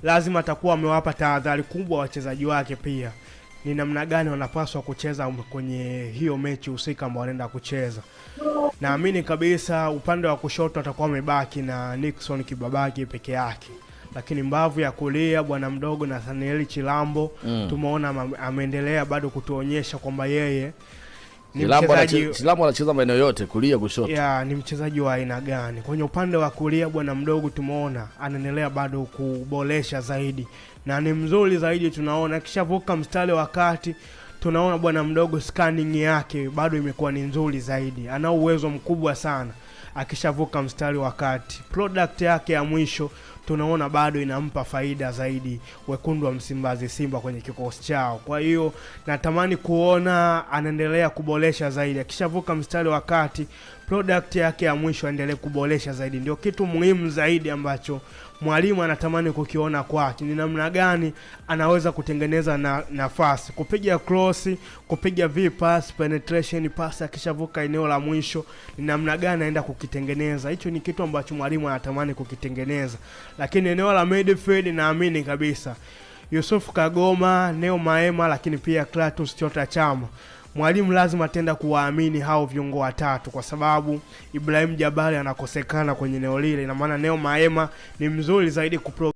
Lazima atakuwa amewapa tahadhari kubwa wachezaji wake pia ni namna gani wanapaswa kucheza kwenye hiyo mechi husika ambao wanaenda kucheza. Naamini kabisa upande wa kushoto atakuwa amebaki na Nixon Kibabaki peke yake, lakini mbavu ya kulia bwana mdogo Nathaniel Chilambo tumeona ameendelea bado kutuonyesha kwamba yeye ni Chilambo mchezaji Chilambo anacheza maeneo yote, kulia, kushoto. Ya, ni mchezaji wa aina gani kwenye upande wa kulia. Bwana mdogo tumeona anaendelea bado kuboresha zaidi na ni mzuri zaidi, tunaona akishavuka mstari wa kati, tunaona bwana mdogo scanning yake bado imekuwa ni nzuri zaidi, ana uwezo mkubwa sana akishavuka mstari wa kati. Product yake ya mwisho tunaona bado inampa faida zaidi wekundu wa Msimbazi Simba kwenye kikosi chao. Kwa hiyo natamani kuona anaendelea kuboresha zaidi, akishavuka mstari wa kati, product yake ya mwisho aendelee kuboresha zaidi. Ndio kitu muhimu zaidi ambacho mwalimu anatamani kukiona kwake, ni namna gani anaweza kutengeneza na nafasi, kupiga cross, kupiga v pass, penetration pass, akishavuka eneo la mwisho ni namna gani anaenda kukitengeneza. Hicho ni kitu ambacho mwalimu anatamani kukitengeneza. Lakini eneo la midfield naamini kabisa Yusuf Kagoma, Neo Maema, lakini pia Clatous Chota Chama, mwalimu lazima atenda kuwaamini hao viungo watatu, kwa sababu Ibrahim Jabari anakosekana kwenye eneo lile. Ina maana Neo Maema ni mzuri zaidi kupro